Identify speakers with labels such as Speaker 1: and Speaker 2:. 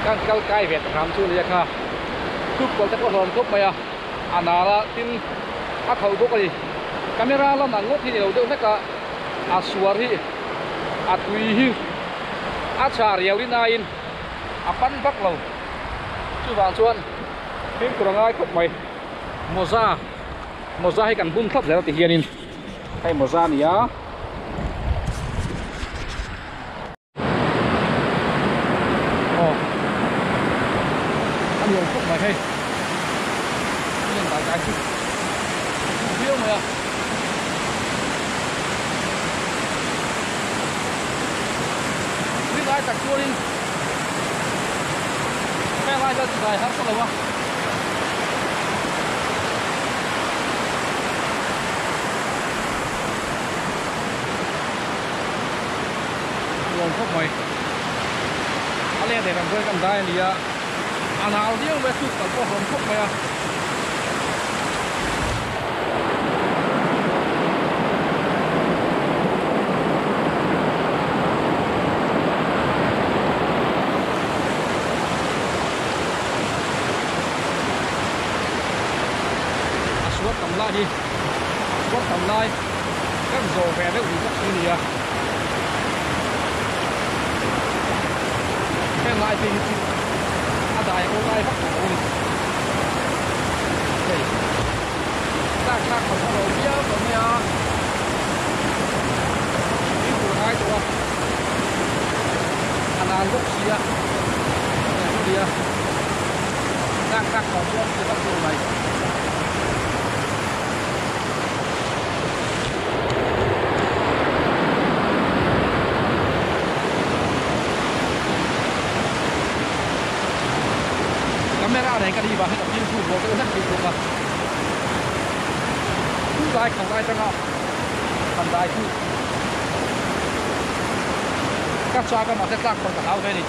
Speaker 1: Kan kal kai ve ta hram chu nia kha tube kawlh te pawh hlawm khawp mai a, a nal a tin a khauh bawk a ni. Camera lam ang ngawt hi ni lo deuh hlek a, a suar hi a tui hi a chhah riau rin aiin a pan vak lo. Chuvang chuan fimkhur a ngai khawp mai. Mawza mawza hi kan bun thlap zel a ti hianin hei mawza a ni a. Aw a nuam khawp mai hei heng dai dai chu a viau mai a. Rin ai tak chuanin heng lai hian dai harsa lo a. Nuam khawp mai. A leh leh kan chuan kan dai a ni a, a nau viau mai a chhuk kal pawh a hlawm khawp mai a. A suat tam lai hi suat tam lai kan zawh ve deuh ni bawk si a ni a. Heng lai phei hi chu a dai ko lai vak lo a ni. Hei tlak tlak khat a lo viau tawh mai a, tui tur a ngai tawh a, a nan bawk si a, heng chu nia tlak tlak khat chuan ti vak lo mai. Camera nen ka ni vang hian a fimkhur zawh deuh hlek bik bawk a, chu lai kho lai atanga han dai chu ka chak a mahse tlak pawh ka hlau ve a ni.